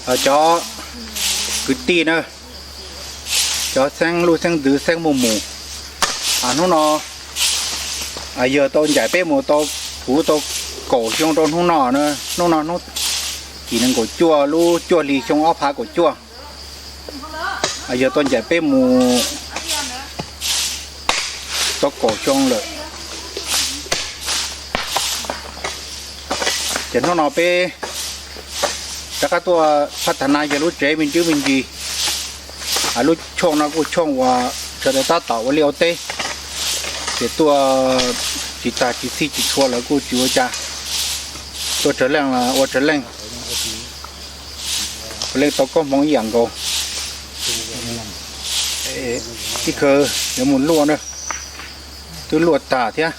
Cov kwv tij na, cov xeeb luj xeeb ntxwv xeeb muj mus, hnub no yawg tau ncaim peb mus tau, puv tau kaum xyoo rau hnub no, hnub no hnub tim nees nkaum cuaj lub cuaj hli xyoo ob phav kaum cuaj. Yawg tau ncaim peb mus tau kaum xyoo lawm. Ces hnub no peb rov qab tuaj phab tag na yog lub tsev me ntsis me ntsis. Lub tshooj no kuj tshooj uas sawv daws tab tom ua liaj ua teb, ces tuaj tsis tag tsis txhij tsis txhua lawv kuj tsis ua cas, tuaj tsawg leej los ua tsawg leej, puav leej tau koob hmoov ib yam nkaus. Ib khawv yuav mus luaj na, twb luaj tag thiab,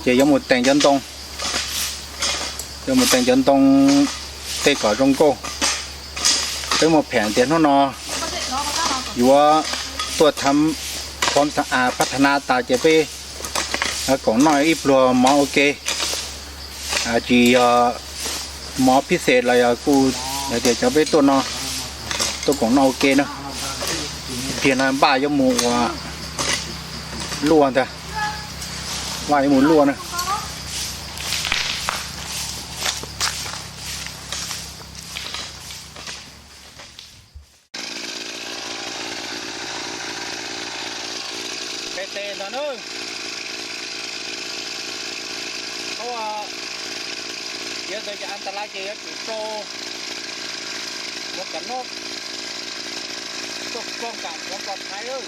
ces yuav mus teem cov ntoo, yuav mus teem cov ntoo tej kom zoo nkauj. Peb muaj phem tias hnub no yuav tuaj tham phom a phab tha na tas ces peb koom noj ib pluag mov ua ke, tsis yog mov phib xes los yog kuj hais tias cov peb tuaj no tuaj koom noj ua ke na. Tiag no npaj yuav mus ua luaj ntag, npaj yuav mus luaj na. Peb tes ntag na. Yuav ntawd ces an ta laj ces yuav tsum rau mus kam noj tuaj ploog kam ua pov thaiv lawm.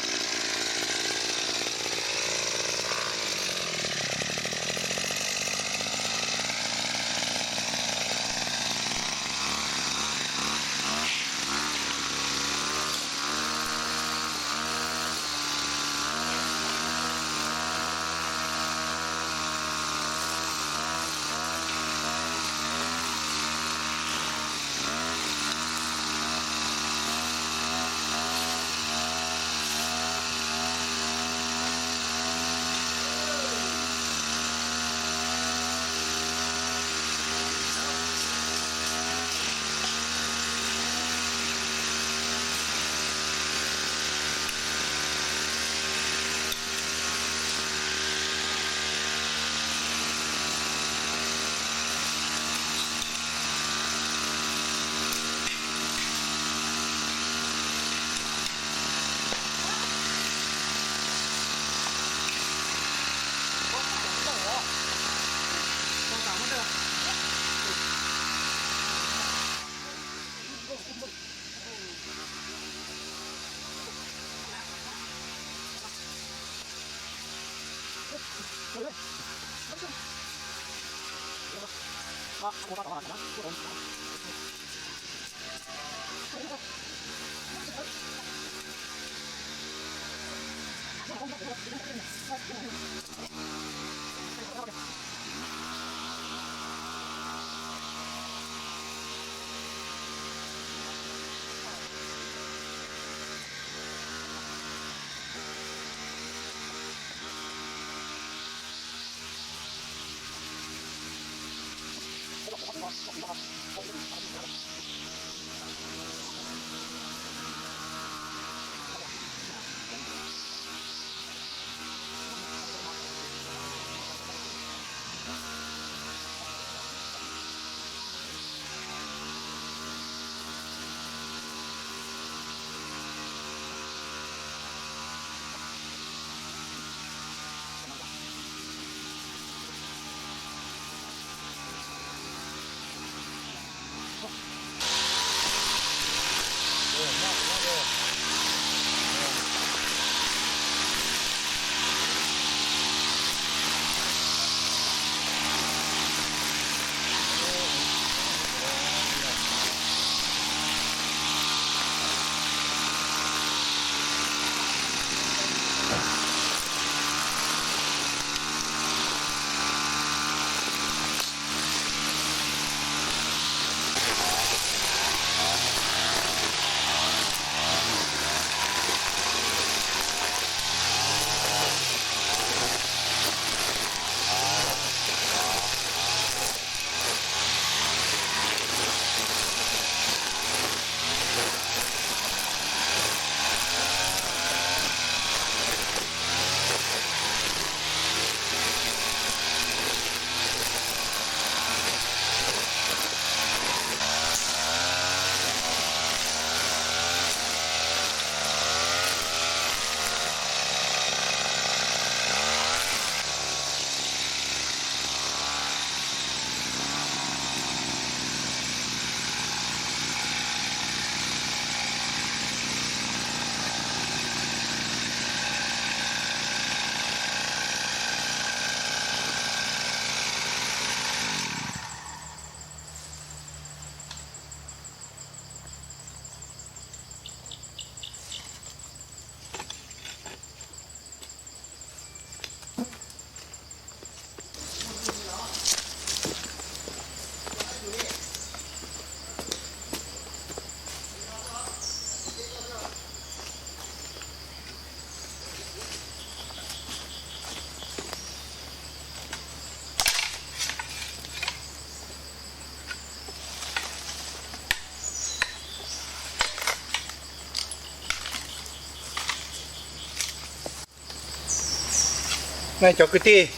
Cov kwv tij,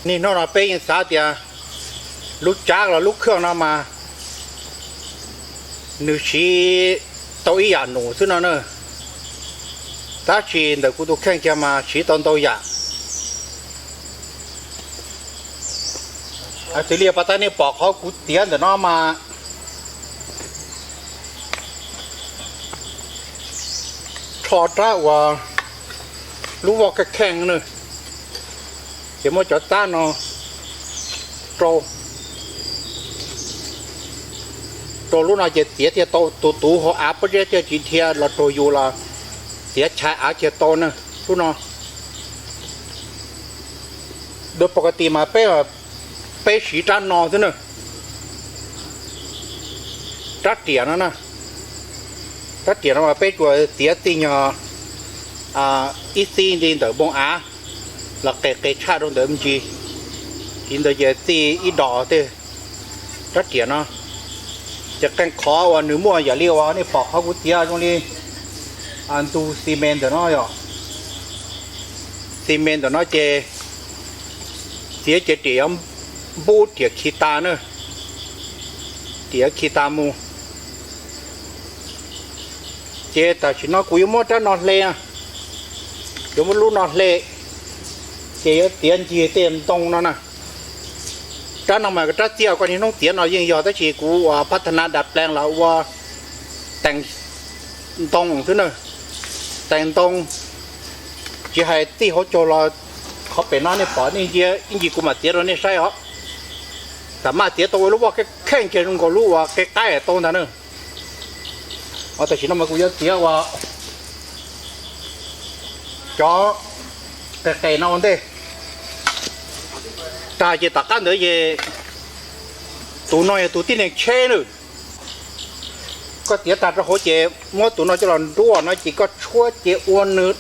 niaj hnub no peb yeej xav tias lub tsab los lub khaj no mas nws siv tau ib yam num xwb no na, tab sis ntawm kuv tus kheej kiag mas siv tau ntau yam. Xws li pas tas nej pom qhov kuv tiav ntawm no mas rho rab uas lub voj kheej kheej na, ces muab cov tsab no rau, rau lub no ces tiav thiaj tau tus tuv hauv av pob zeb thiaj tsis dhia los raug yus los tiav chais av kiag tau na. Lub no, dua pov ka ti mas peb, peb siv rab no xwb na, rab riam no na. Rab riam no mas peb tsuas tiav txij nyog ib xib li ntawm npoo av los qes qes tshaj rau ntawd me ntsis, tiv ntawd ces txij ib dos tej rab riam no. Ces qee qhov uas nws muaj yam li uas nej pom qhov kuv tiav zoo li ntug xi me ntawm no yom, xi me ntawm no ces tiav ces riam yuav npub riam khi tas na, riam khi tas mus. Ces tam sim no kuv yuav muab rab no hle, yuav muab lub no hle, ces yuav tiav ncig tej ntoo no na. Rab no mas rab txiaj koj niaj hnub tiav no yeej yog, tab sis kuv uas phab thab na das plees los ua tees ntoo xwb na, tees ntoo. Tsis hais txij hauv caug los qhov pem no nej pom nej ntsia ib ncig kuv mam tiav rau nej saib os. Tam maj tiav tau ua lub voj kheej kiag zoo nkaus lub uas qe qaib tau ntag na. Tam sim no mas kuv yuav tiav ua cov qe qe no ua ntej. Tag ces tom qab ntawd ces tus no yog tus tib neeg tsheb na. Koj tiav tag rau hauv ces muab tus no coj los nruab no ces koj tshuab ces ua nws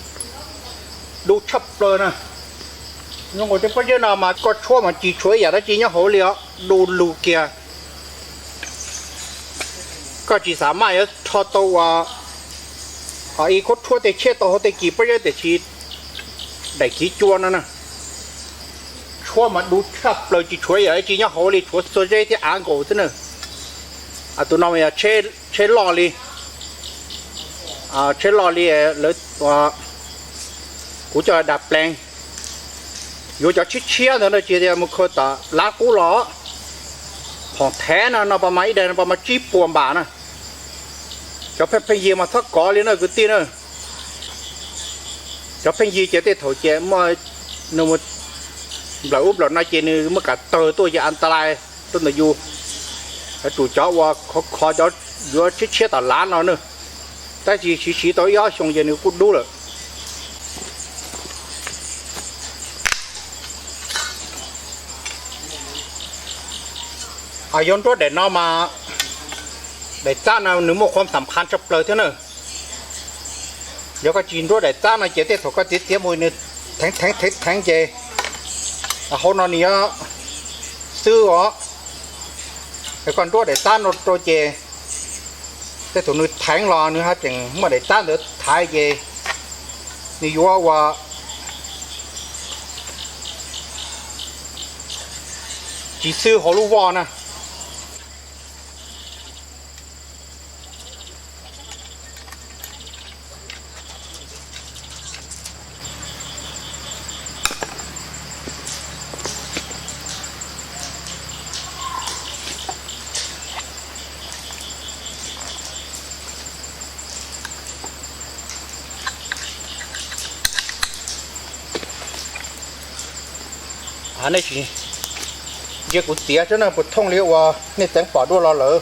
du tshaj plaws na. Zoo nkaus tej pob zeb no mas koj tshuab mas tsis tshuav ib yam dab tsi nyob hauv li os, du lug kiag. Koj tsis xav maj yuav rho tau ua ib khub tshuab tej tsheb tau hauv tej kis pob zeb tiam sis daim kiv cua no na. Tshuab mas du tshaj plaws tsis tshuav ib yam dab tsi nyob hauv li, tshuav xuab zeb thiab av nkaus xwb na. Tus no mas yog tsheb loj li, tsheb loj li lawv, kuv coj das plees. Yuav cov tshiab tshiab ntawd no ces mus khaws tom lav qub los. Phom thev no no pas mas ib daim no pas mas tsib puas npam na. Cov pheej pheej yig mas txhob kov li na kwv tij na. Cov pheej yig ces tej thaum ces muaj nws mus nplawm ub nplawm no ces nws muaj kam tawg tuaj ces a ta lais tuaj ntawm yus. Yuav tsum cov uas khov khov cov yuav tshiab tshiab tom lav no na, tab sis siv siv tau ib ob xyoo ces nws kuj dub lawm. Yog nruab daim no mas daim txab no nws muaj khuam xam khas tshaj plaws thiab na. Yog koj tsis nruab daim txab no ces tej thaum koj txiav txiav mus nws theev theev theev theev ces hauv no nws yuav xwb os. Yog koj nruab daim txab no rau ces tej thaum nws theev los nws haj tseem muaj daim txab ntawd thaiv ces nws yuav ua tsis xwb hauv lub voj na. Nej ntsia kuv txiav saib na puas thooj li uas nej txeev pom dua los lawm.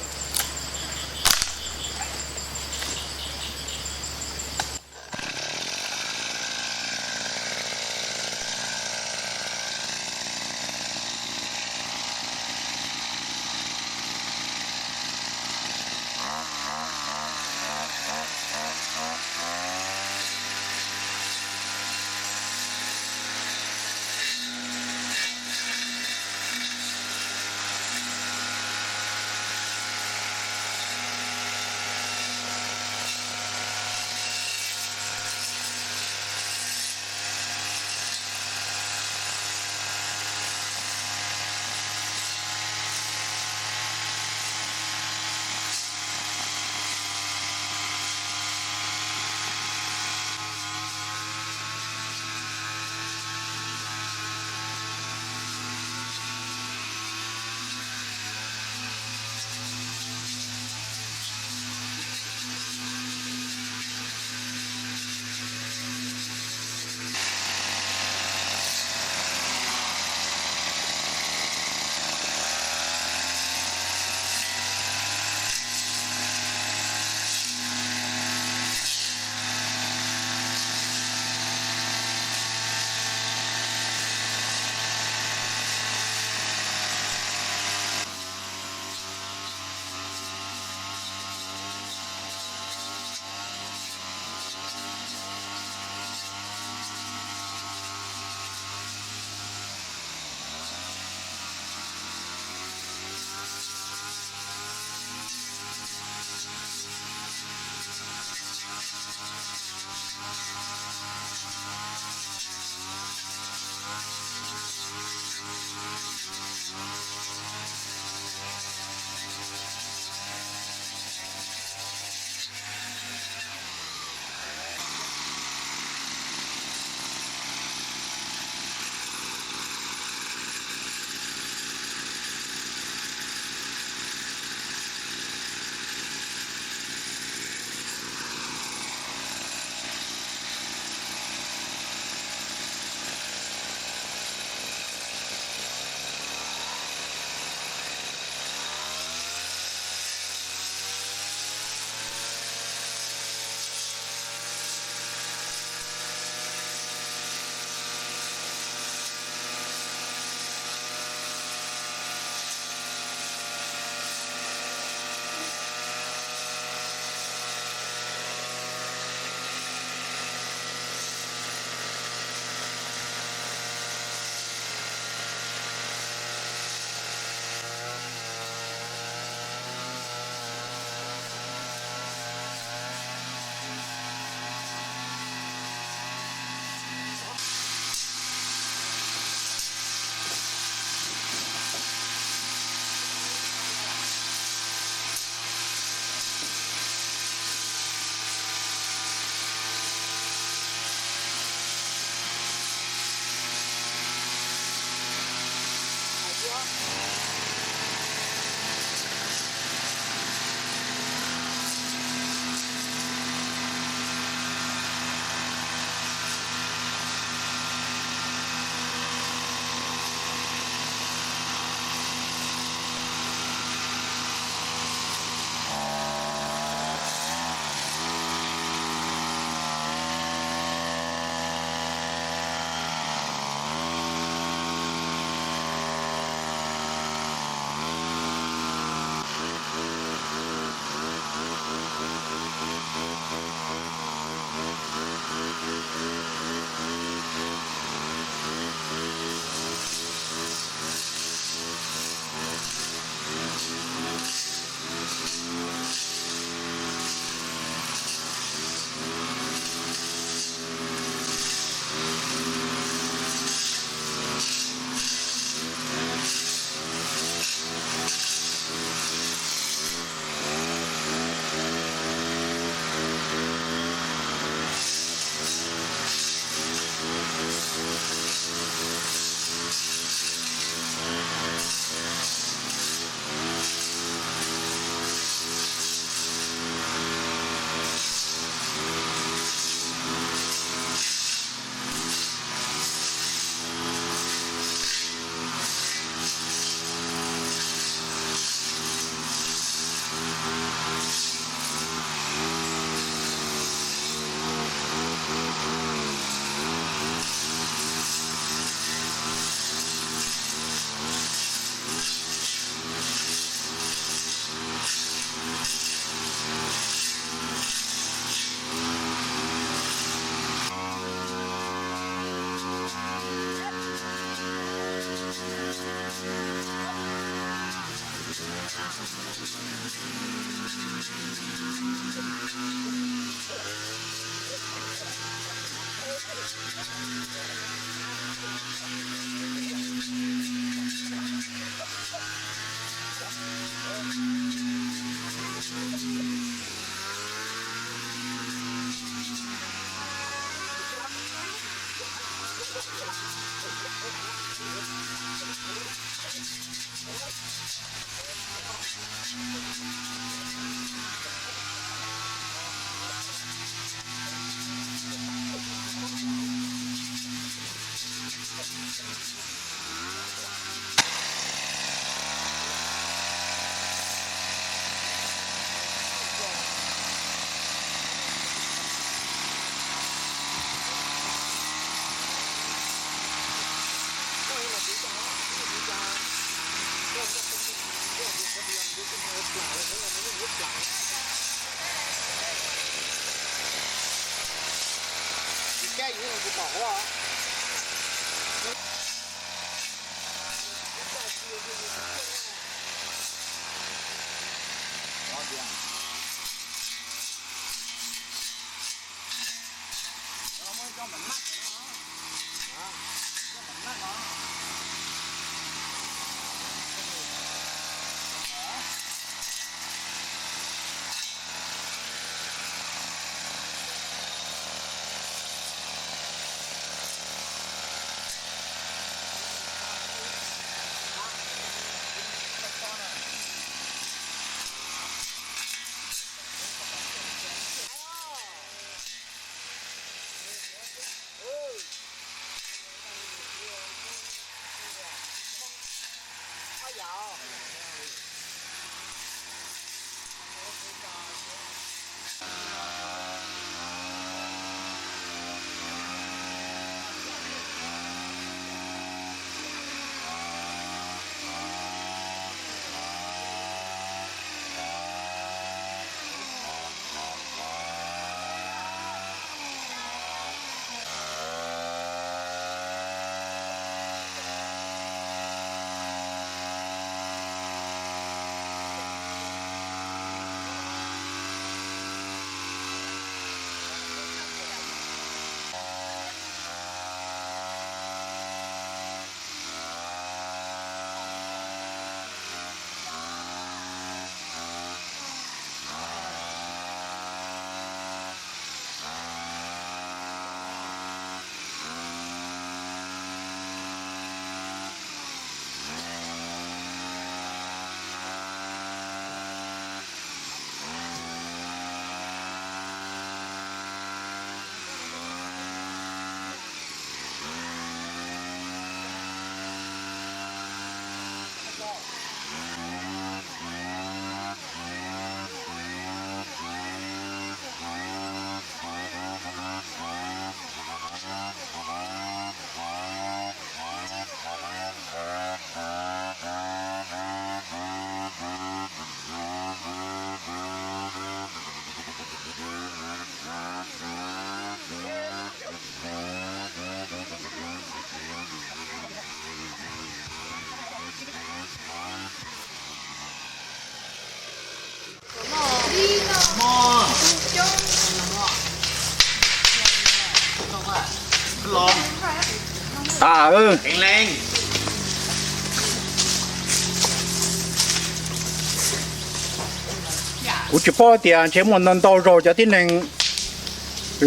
Kuv tsis paub tias ntshe muaj ntau ntau zaus cov tib neeg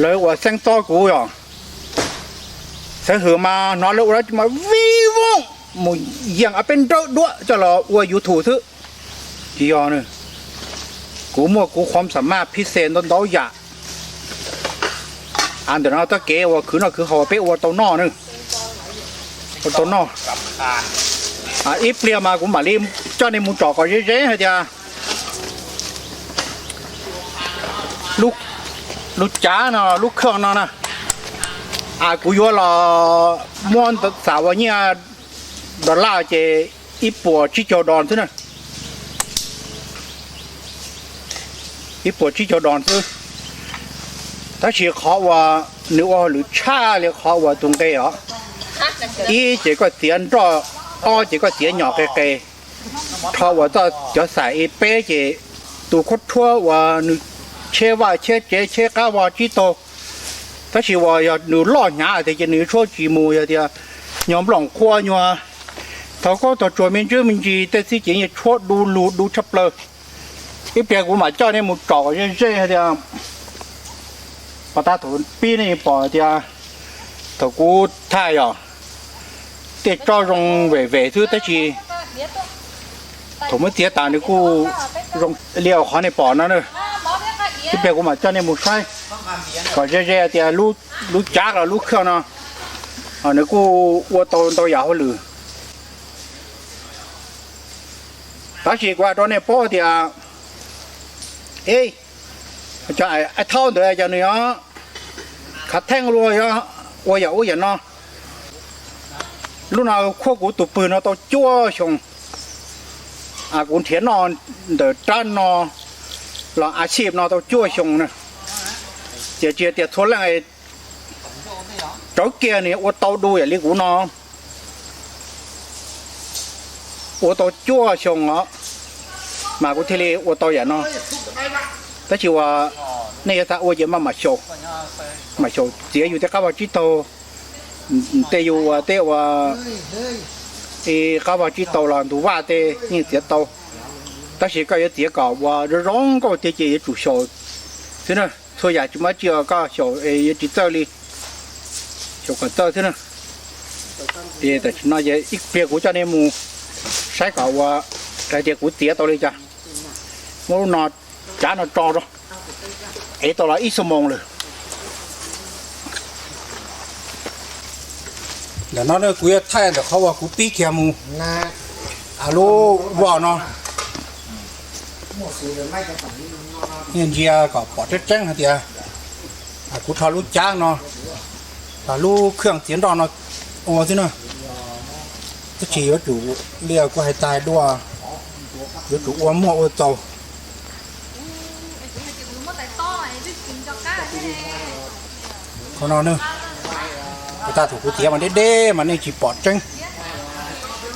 lawv uas xeeb txob kuv yom, xeeb hwm mas hnov lawv ua dab tsi mas vij vooj mus yees ob peb nrawb duab coj los ua YouTube xwb. Tsis yog, kuv muaj kuv qhuam xam maj phij xes ntau ntau yam. Ntawm no txoj kev uas khwv noj khwv haus peb ua tau noj na, ua tau noj. Ib pliag mas kuv mam li coj nej mus tsom kom ze ze hais tias lub cav no, lub khoom no na, kuv yuav los muab xam uas nyiaj dollar ces ib puas tsib caug dos xwb na. Ib puas tsib caug dos xwb. Tab sis qhov uas nws ua hauj lwm tshaj li qhov uas tus nqe os, ib ces koj txiav nroj, ob ces koj txiav nyom qis qis, rho uas txoj cov xais ib peb ces tus khuab rhuab uas nws cheb vaj cheb tsev cheb qab vag tsib taug, tab sis uas yog nws loj hnyav tias ces nws tshuab tsis mus, yog tias nyuag nplooj qhuab nyuag thav kub thav tsuag me ntsis me ntsis tej txhib ces yeej tshuab du lug du tshaj plaws. Ib pliag kuv mam coj nej mus tsom kom ze ze hais tias, pos tag thaum pib nej pom tias thaum kuv thaij yog tej tsob zoo vem vem xwb, tab sis thaum muab txiav tas nws kuj zoo li qhov nej pom no na. Ib pliag kuv mam coj nej mus saib kom ze ze tias lub cav los lub khaj no nws kuj ua tau ntau yam hauj lwm. Tab sis kuv hais rau nej paub tias, e, cov aib thaub ntawd cov nws yog khav theeb luaj, yog ua yam ub yam no. Lub no khuab kuv tus pwg no tau cuaj xyoo, kuv nrhiav noj ntawm rab no los a xij no tau cuaj xyoo na. Ces tsis tias txhua leej rauv kiag nws ua tau du yam li kuv no. Ua tau cuaj xyoo os, mas kuv thiaj li ua tau yam no. Tab sis uas nej yuav tau ua ces maj mam xyaum, mam xyaum txiav yus tej qab vag tsib taug, tej yus ua tej ua qab vag tsib taug los ntug vaj tej yeej txiav tau. Tab sis koj yuav txiav kom ua zoo zoo nkauj tiag ces yuav tsum xyaum xwb na. Txhua yam tsis muaj tsi os, koj xyaum yuav tsis txawj li, xyaum kom txawj xwb na. Tam sim no ib pliag kuv coj nej mus saib kom ua, hais tias kuv txiav tau li cas. Muab lub no, cav no tso rau, ev tau los ib xuab moos lawm. Ntawm no kuv yuav thaij ntawm qhov uas kuv pib kiag mus lub voj no. Nej ntsia kom pom tseeb tseeb hais tias kuv rho lub cav no, lub khaj txiav nroj no ua xwb na. Tab sis yuav tsum li kuv hais tag dua, yuav tsum ua muaj ua txaus. Qhov no, tag thaum kuv txiav mas deb deb mas nej tsis pom tseeb,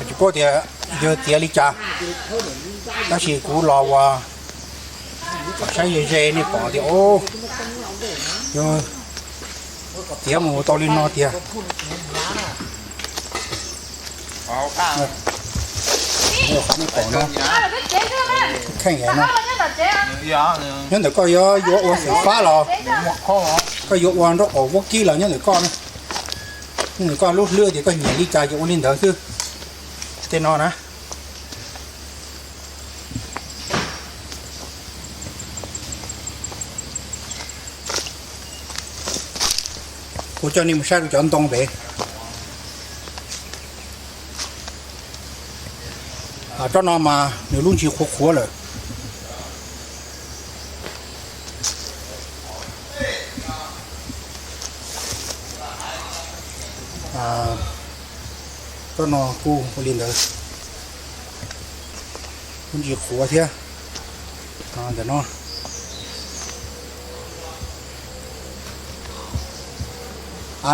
tsis paub tias yog txiav li cas. Tab sis kuv los ua kom saib ze ze nej pom tias, o, yog txiav mus tau li no tiag. Qhov nej pom no, kheej no, nyob ntawm koj yuav yuav ua xwm fab los koj yuav ua nraub qaum vaub kib los nyob ntawm koj na. Nyob ntawm koj lub hlwb tias koj nyiam li cas ces ua li ntawd xwb. Tej no na, kuv coj nej mus saib rau cov ntoo pem. Tsob no mas nws lub ntsis qhuav qhuav lawm. Tsob no kuj ua li ntawd, lub ntsis qhuav thiab. Ntawm no,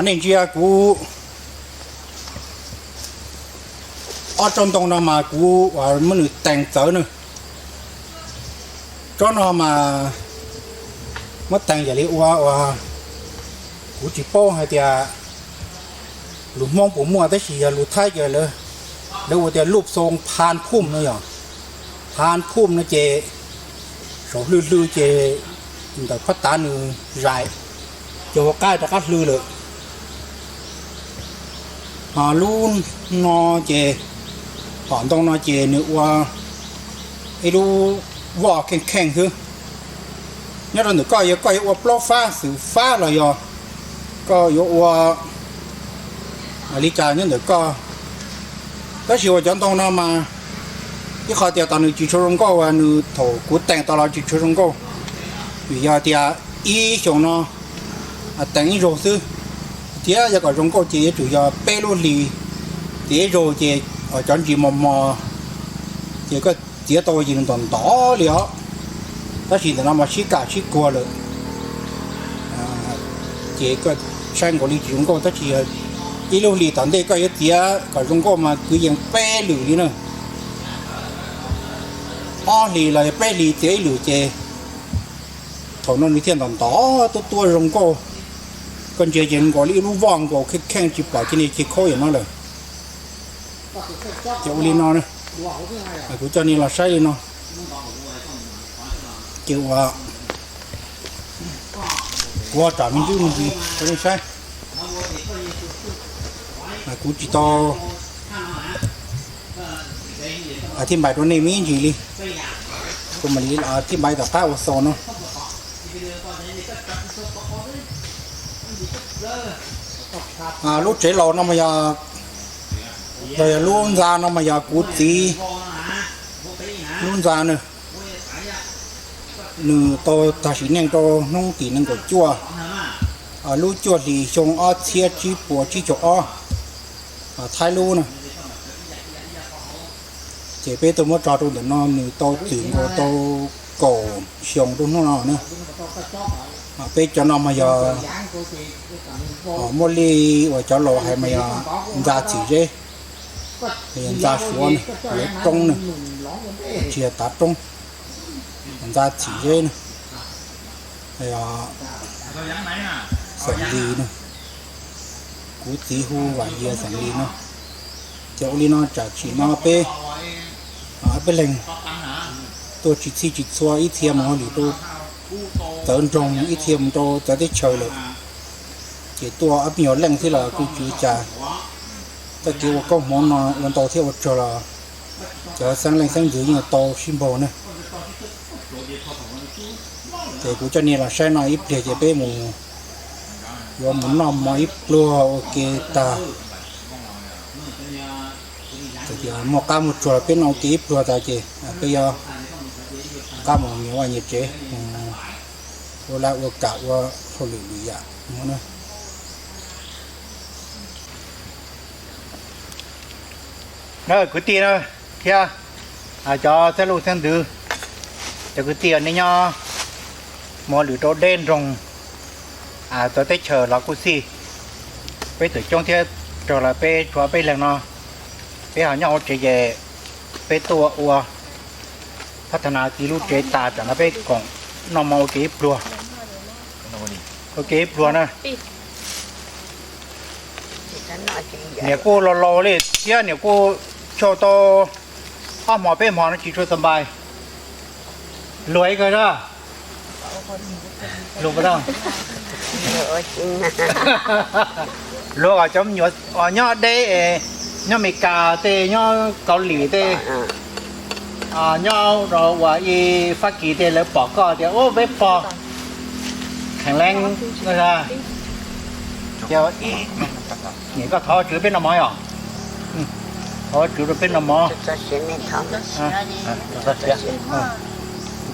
nej ntsia kuv ob tsob ntoo no mas kuv muab nws tees txawv na. Tsob no mas muab tees yam li ua uas kuv tsis paub hais tias lus Hmoob puas muaj, tab sis yog lus Thaib ces lawv hu tias luj xoo phan phum no yog. Phan phum no ces saum hlwb hlwb ces ntawm phab tav nws zais, ces ua qab rov qab hlwb lawm. Ho lub no ces, tom ntoo no ces nws ua ib lub voj kheej kheej xwb. Nyob rau ntawm koj, yog koj yuav ua plaub fab xwm fab los yog koj yuav ua li cas nyob ntawm koj. Tab sis uas cov ntoo no mas ib qho tias tos nws tsis tshua zoo nkauj, uas nws thaum kuv tees tau los tsis tshua zoo nkauj, vim yog tias ib xyoos no tees ib zaug xwb, thiab yog kom zoo nkauj ces yuav tsum yog peb lub hlis txiav ib zaug ces cov ntsis mos mos ces koj txiav tau ces nws ntov ntov li os. Tab sis ntawm no mas sib kam sib kuag lawm, ces koj saib nkaus li tsis zoo nkauj, tab sis ib lub hlis tom ntej koj yuav txiav kom zoo nkauj mas kwv yees peb lwm li na. ob hlis los yog peb hlis txiav ib lwm ces thaum no nws thiaj ntov ntov tuab tuab zoo nkauj. Koj ntsia ces nkaus li ib lub voj nkaus kheej kheej tsis pom cia li cig khaub yam no lawm. Ces ua li no, kuv coj nej los saib li no. Ces ua, kuv ho tsom me ntsis me ntsis rau nej saib. Kuv tsis tau thib npais rau nej me ntsis li. Kuv mam li thib npais tom qab ua xaus no. Lub tsev laus no mas yog, los yog lub ntxa no mas yog kuv txiv lub ntxa na. Nws tau tag sim neej rau hnub tim nees nkaum cuaj, lub cuaj hlis xyoo ob txhiab tsib puas tsib caug ob, Thaib lub na. Ces peb tuaj muab tso rau ntawm no nws tau txwm nkaus tau kaum xyoo rau hnub no na. Peb cov no mas yog muaj li uas cov laus hais mas yog ntxa txhim zeb, yog ntxa suav na, lawv roob na, tsis yog tav roob, ntxa txhim zeb na. Xeem Lis no, kuv txiv hu Vam Yias xeem Lis no. Ces ua li no tsam sim no peb, peb leeg tuaj tsis txhij tsis txhua, ib txhia mus hauj lwm rau txawv nroog, ib txhia mus rau txawv teb chaws lawm. Ces tuaj ob peb nyuag leej xwb los kuj tsis ua cas. Txoj kev ua koob hmoov no ua ntau thiab ua tsawg los cov xeeb leej xeeb ntxwv yeej tau sib npaug na. Ces kuv coj nej los saib no ib pliag ces peb mus, yuav mus noj mov ib pluag ua ke tag. Txawm tias muaj qab muaj tsuag los peb noj ua ke ib pluag tas ces peb yuav qab mus nyias vaj nyias tsev, ua laj ua kam ua hauj lwm lwm yam no na. Kwv tij na, thiab cov xeeb leej xeeb ntxwv, cov kwv tij nej nyob mus hauj lwm rau deb nroog, txawv teb chaws los kuj xij, peb twb coob thiab rog los peb tshuav peb leeg no, peb ho nyob hauv tsev ces peb tuaj ua phab thab nas txiv lub tsev tas tsam no peb koom noj mov ua ke ib pluag, ua ke ib pluag na. Niam kuj laus laus li thiab niam kuj tshau tau ob hmo peb hmo no tsis tshua txog npais. Luag ib kawg a, luag puas tau? Luag kom cov me nyuam nyob deb, nyob Amelikas tej, nyob Kaus Lim tej, nyob rau uas ib Fab Kis tej lawv pom koj tias ub peb pog kheev leeb, nim koj thov Vajtswv peb noj mov os. Thov Vajtswv rau peb noj mov.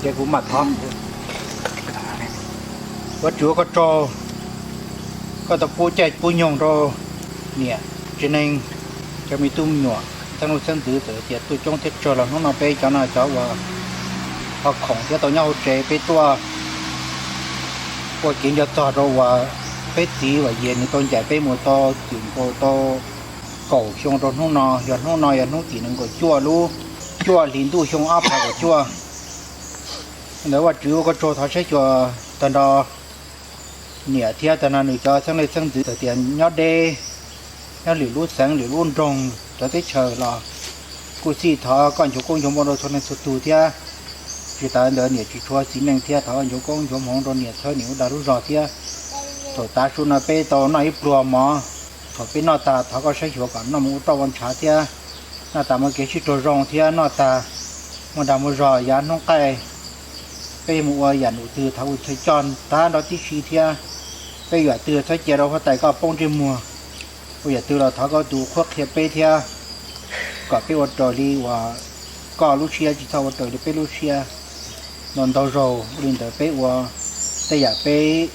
Ces kuv mam thov. Vajtswv ua koj tsaug, koj tau pub caij pub nyoog rau niam tsev neeg, cov me tub me nyuam, xeeb leej xeeb ntxwv txawm tias tuaj coob thiab tsawg los hnub no peb cov no cov uas ho khoom thiab tau nyob hauv tsev peb tuaj ua kev nco txog rau uas peb txiv Vam Yias nws tau ncaim peb mus tau twm nkaus tau kaum xyoo rau hnub no, yog hnub no yog hnub tim nees nkaum cuaj lub cuaj hli ntuj xyoo ob phav kaum cuaj. Ntawd Vajtswv ua koj tsaug, thov saib xyuas tag nrho niam thiab tag nrho nws cov xeeb leej xeeb ntxwv txawm tias nyob deb, nyob lwm lub xeev lwm lub nroog cov teb chaws los kuj xij, thov koj ncuav koob ncuav hmoov rau txhua leej txhua tug thiab. Tsis tas ntawd niam tsis tshuav txiv neej thiab, thov koj ncuav koob ncuav hmoov rau niam txhawb niam lub dag lub zog thiab. Thaum tav su no peb tau noj ib pluag mov, thaum peb noj tag thov koj saib xyuas kom noj mus ua roj ua ntshav thiab, noj tas muaj kev sib raug zoo thiab noj tas muaj dag muaj zog yav hnub qaij. Peb mus ua yam num twg thov kuj txhawj coj tag nrho tib si thiab. Peb ua yam twg txhob cia rau huab tais koj poob ntsej muag, ua yam twg los thov koj tus qhuab qhia peb thiab, kom peb ua raws li uas koj lub siab, tsis txhob ua raws li peb lub siab. Ntau ntau zaus ua li ntawd peb ua tej yam peb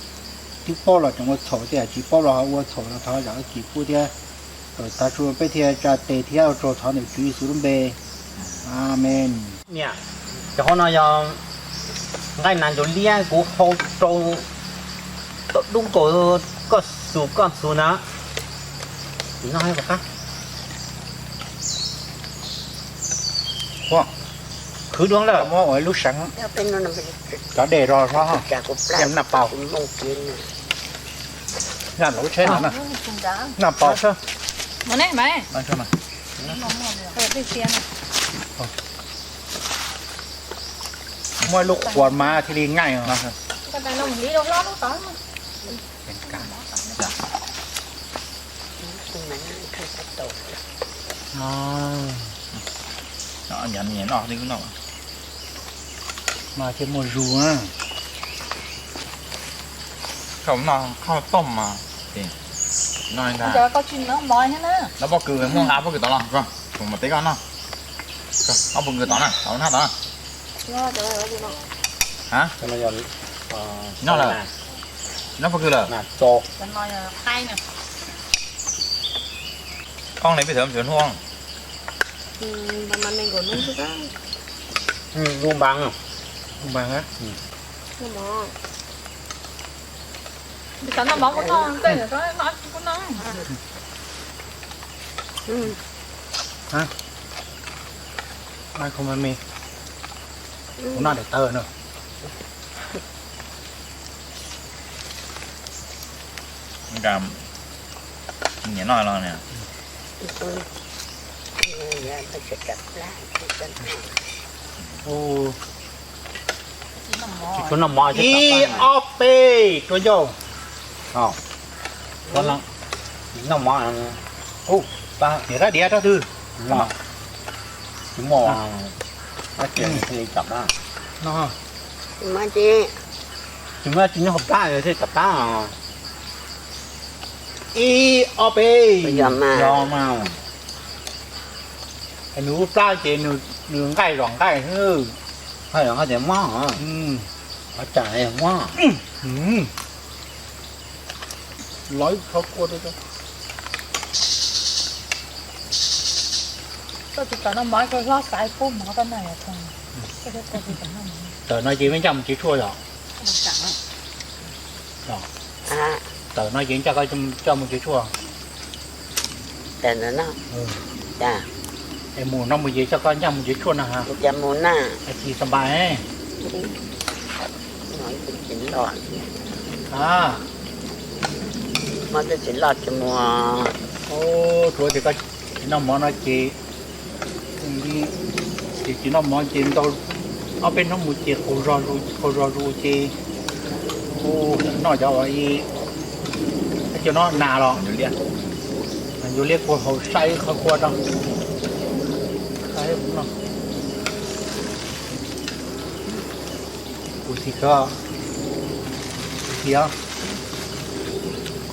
twb paub los tseem ua txhaum, tej yam tsis paub los ho ua txhaum los thov zam txim pub thiab. Thaum tav su peb thiaj tsa tes thiab ua tsaug thov ntawm Tswv Yexus lub npe. Amees. Niam, cov hauv no yog nqaij nas ntsuag liab kuv hau rau dub nkaus koj xus koj xus na. Tim no qab, Khwv dua lawm, muab ua lub seev, cov dej ro hlob, naj paus, naj lub tsheb no, naj paus xwb. Muab lub qhuas mas thiaj li ngaij. Mas thiaj muaj zus na. Koj noj koj tooj mas. Noj pob kws muaj nqa pob kws tod los, kuv mam teb koj noj. Ob pob kws tod na, tod na, tod na. Tsis noj lawm. Tsis noj pob kws lawm. Koj ne peb txawm mus xyuas hnub. Lub npas, lub npas. Kuv noj daim tawv no. Nyiam noj los niam. Tsis tshua noj mov, ib ob peb tsuav ncauj. Noj mov, niam rab diav rab twg? Tsis muaj, tsis muaj tsis nyob hauv plab thiaj tawm plab. Ib ob peb, yog mas. Nws ua plab ces nws nqaij zom nqaij xwb. Nqaij zom nqaij tias mob, ov cas mob. Los ib qho kua rau. Koj tsis tau noj mov, koj hlob xaiv pub mov koj noj. Tawm no ces peb ncaj mus tsev tshuaj yom? Tawm no ces ncaj koj coj mus tsev tshuaj. Es mus no mus ces coj koj ncaj mus tsev tshuaj na ha. Tsis xas npais. Tsuav tias koj tsis noj mov no ces, ces tsis noj mov ces ntau ob peb hnub mus ces qaug zog zus ces, noj cov uas ib, cov no nas los, yuav liab kua hauv, saib qhov kua rau. Kuv tsis tso, kuv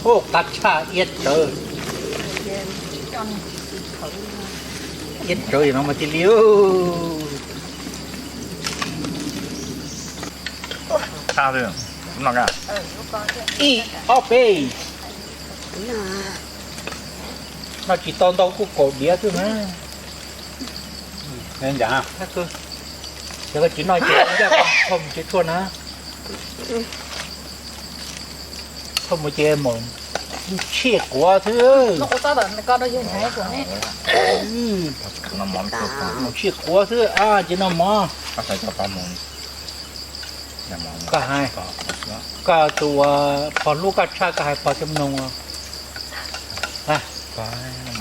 tsis, qab tshaj iab tsawv. Iab tsawv no mas cia li. Ib ob peb. Noj tsis tau ntau kuj kaum diav xwb na. Ces koj tsis noj ces ncaj koj mus tsev tshuaj na. Koj mus ces mus tshiaj quav xwb. Mus tshiaj quav xwb ces noj mov. Koj hais, koj tus uas pog hlub koj tshaj koj hais pog thiaj mloog.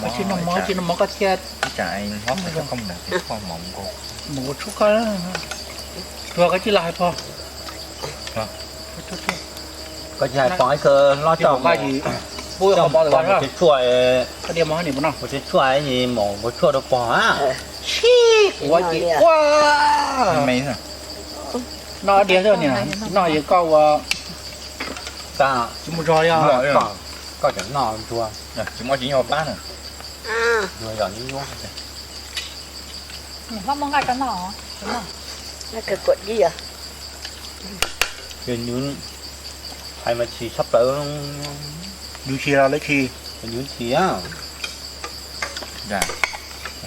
Koj tsis noj mov, tsis noj mov koj thiaj mus ua tshuaj koj. Tsuag koj tsis los hais pog. Koj tsis hais pog ib kawg hlob coj mus tsev tshuaj, mus tsev tshuaj es mus ua tshuaj rau pog a. Sib quav ces ua. Noj diav xwb niam, noj es koj ua tsis mus zog li os. Koj tseem noj ntsuag, tsis muaj tsis nyuag plab na. Ntsuag yog nyuaj nyuaj. Hlob muab nqaij rau noj. Ces nws hais mas tsis tshaj plaws. Nws tsis los lawv tsis, nws tsis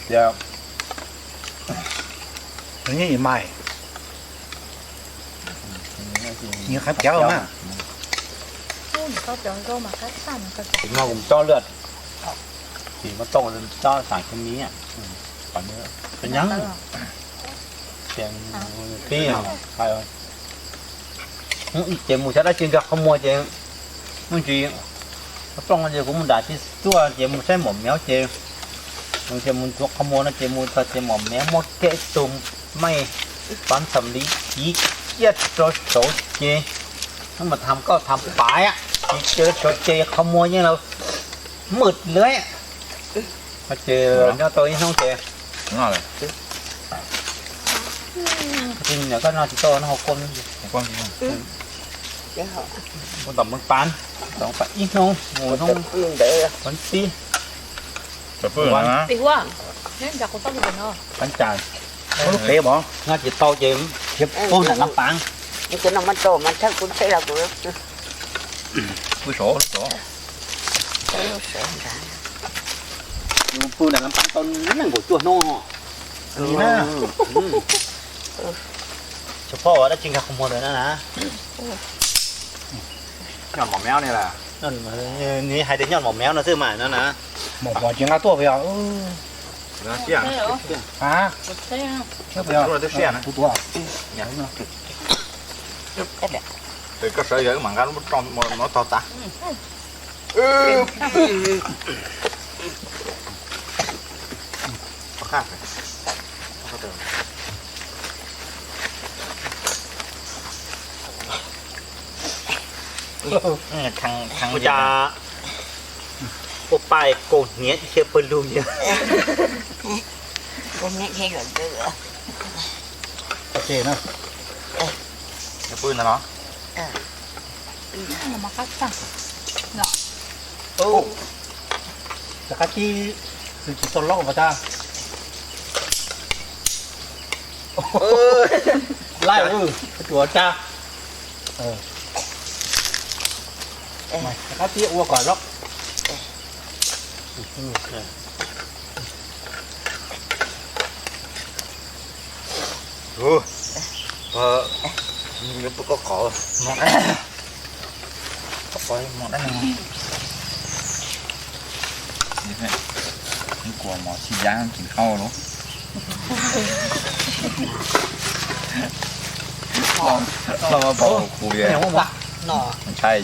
tias, nws yeej mais, nws qhab cawv na. Tsis muaj kuv tsob lwj, tsis muaj tooj tsob xav tsis mi. Nyob, Ces, pib, ces mus saib dab tsi nrog qhov muag ces, muaj ntsis, plooj ces kuv mus nram tsis tuaj ces mus saib maum meob ces, ces mus ntxuav qhov muag no ces mus txog ces maum meob muab kiag ib tug maij pab txhom li kiv kiag rau saud ces, hnub mas tham kauj tham paiv, kiv kiag rau saud ces qhov muag yeej los mwj lawm. Ces nyob tau ib hnub ces, koj noj tsis tau no hau kua, kua tom mws pab, tom pab ib hnub mus hnub pib. Pab cas, lub qev os, noj tsis tau ces khiav pug nram Nam Paav. Pw saud, pw nram Nam Paav tau nees nkaum cuaj hnub. Tsis paub dab tsi nkag qhov muag ntawd na na. Nyob maum meob ne las. Nws hais tias nyob maum meob no xwb mas no na. Maum pom ces nqa tuaj puas yog? Koj sawv yog wb mam nqa lub roj no tog tas. Ua cas ua paj kaus hniav ib txhia pawg lug yog. Pw ntawd los? Rov qab tib, tsis tau lob pas tas. Laij, tsuas tsa. Rov qab tib ua kom lob. Kuv mov tsis yab tsis hau los. Los mas pom kuv ntshai.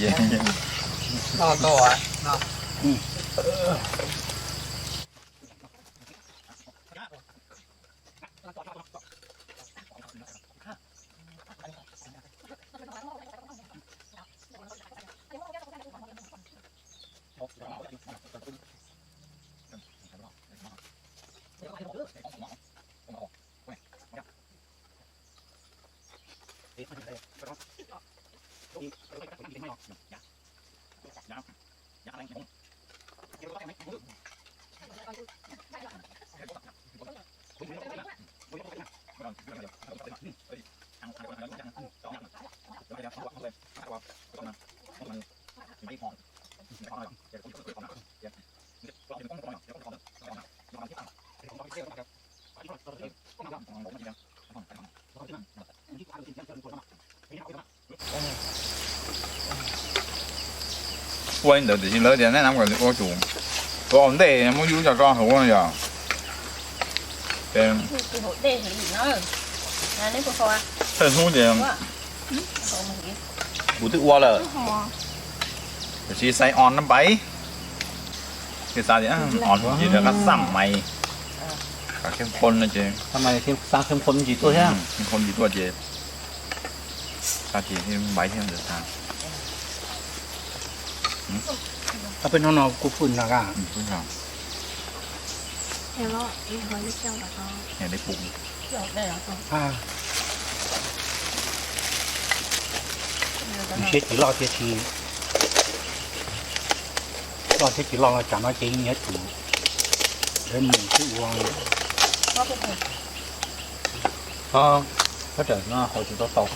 Ua li ntawd tiam sis lawv tias neb nab kom ua tus ua ntej muab yub coj tso hauv no yog. Thawj hnub ces kuv twb ua lawm, tiam sis xaiv on nab npais, xav tias on ces rov qab xaj mais, kom kheej phoo no ces, xav kheej phoo ntsis tuaj thiab, kheej phoo ntsis tuaj ces xav ces npais thiab ntawd xav. Peb hnub no kuv pw no ka. Siab tsis loj thiab tsis, loj thiab tsis loj los tsam no ces nyias tus mus xwb ua. Koj tawm no hauv tsis tau tau.